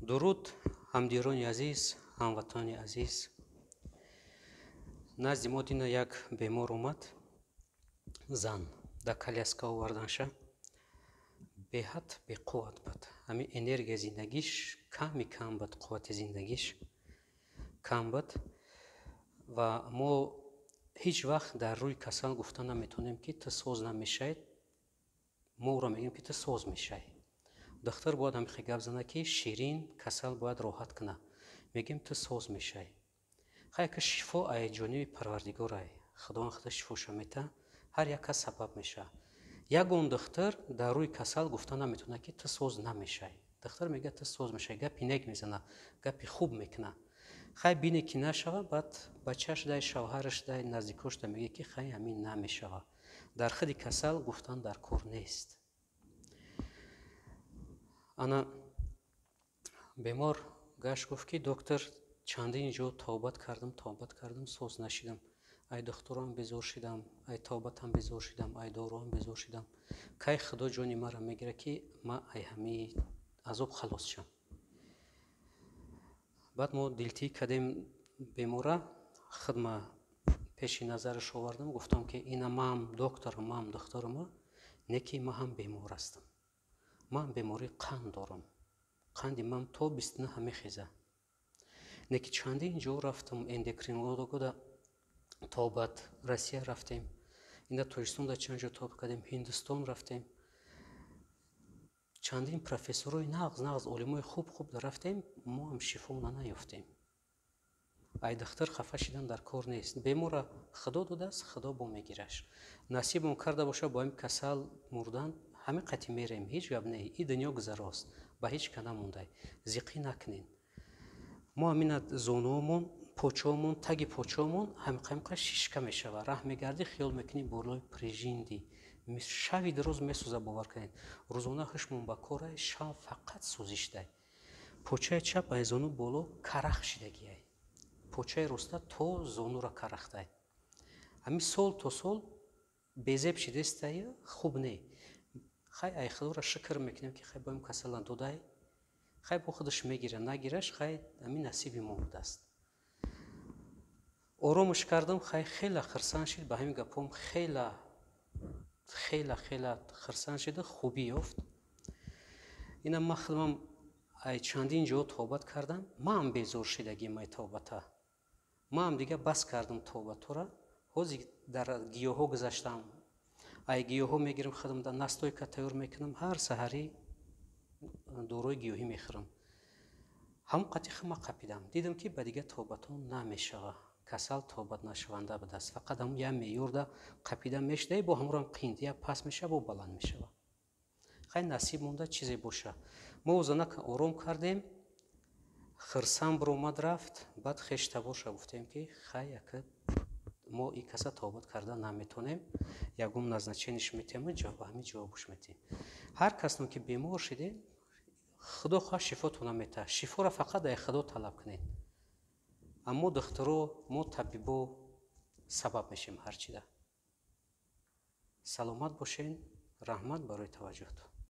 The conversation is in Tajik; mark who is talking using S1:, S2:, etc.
S1: Дуруд, ҳамдиёрони азиз, ҳамватанони азиз. Назди мо дина як бемор омад, зан дар коляска оварданша, беҳад беқувват буд. Ҳамин энергияи зиндагиш ками кам буд, қуввати зиндагиш кам буд. Ва мо ҳеҷ вақт дар рӯи касал гуфта наметавонем, ки ту соз намешавӣ. Мо ӯро мегӯем, ки ту соз мешавӣ. Духтур бояд ҳамихел гап зана, ки ширин касал бояд роҳат куна. Мегӯем, ту соз мешавӣ. Хай, ки шифо ай ҷониби Парвардигорай, Худованд худо шифоша мета, ҳар як кас сабаб мешавад. Ягон духтур дар рӯи касал гуфта наметавонад, ки ту соз намешавӣ. Духтур мегӯяд, ту соз мешавӣ, гапи нек мезана, гапи хуб мекуна. Хай, бине ки нашава, баъд бачааш дай, шавҳараш дай, наздикош да мегӯяд, ки хай, ҳамин намешава. Дар худи касал гуфтан дар кор нест. Ана бемор гашт, гуфт, ки доктор, чандин ҷо тобат кардам, тобат кардам, соз нашидам. Ай духтурам безор шидам, ай тобатам безор шидам, ай доруам безор шидам. Кай Худо ҷони маро мегирад, ки ман ай ҳамин азоб халос шам? Баъд мо дилтӣ кардем бемора, худма пеши назараш овардам, гуфтам, ки ина маам докторам, маам духтурама, не ки ман ҳам бемор ҳастам, ман бемории қанд дорам, қанди ман то 29 мехеза, не ки чандин ҷо рафтам, эндокринологода тобат, Россия рафтем, ина Тоҷикистонда чанд ҷо тоб кардем, Ҳиндустон рафтем, чандин профессорҳои нағз нағз, олимои хуб хуб рафтем, мо ҳам шифо наёфтем. Ай духтур хафа шидан дар кор нест. Бемора Худо додааст, Худо бо мегираш. Насибон карда боша бо ҳамин касал мурдан, ҳамин қати мерем, ҳеҷ гап не. И дунё гузарост, ба ҳеҷ ка намондай. Зиқӣ накунен. Мо ҳамина зонуомон, почаомон, таги почаомон ҳамиқа шишка мешава. Раҳ мегардӣ, хиёл мекунӣ болои пружинди. Шави дароз месӯза, бовар кунед. Рӯзона ҳушмон ба корай, шав фақат сӯзишдай. Почаи чап ай зону боло карах шидагиай, почаи роста то зонура карахтай. Ҳамин сол то сол безеб шидестай, хуб не. Хай, ай Худоро шукр мекунем, ки хай боим касала додай, хай бо худаш мегира, нагираш, хай, ҳамин насиби мо будааст. Оромаш кардам, хай, хела хирсанд шид ба ҳамин гапом, хела хела хела хирсанд шида, хубӣ ёфт. Ина ман худмам ай чандин ҷо тобат кардам, маам безор шидагим ай тобата, маам дига бас кардам тобатора. Ҳозир дар гиёҳҳо гузаштам, ай гиёҳҳо мегирам, худам да настойка тайёр мекунам, ҳар саҳарӣ доруи гиёҳӣ мехӯрам. Ҳамон қати хума қапидам, дидам, ки ба дига тобатон намешава. Касал тобат нашаванда будааст, фақат ҳамон як меъёрда қапида мешудаи, бо ҳамонам қинд я паст мешава, бо баланд мешава. Хай, насиб монда чизе боша. Мо занака ором кардем, хирсанд биромад, рафт. Баъд хештаборша гуфтем, ки хай, яка мо и каса тобат карда наметонем, ягон назначение ш метиҳем, ба ҳамин ҷавобуш метиҳем. Ҳар касно ки бемор шидем, Худо хоҳ шифотона метаҳад. Шифоро фақат ай Худо талаб кунед. Аммо духтуро, мо табибо сабаб мешем ҳар чида. Саломат бошен, раҳмат барои таваҷҷӯҳтон.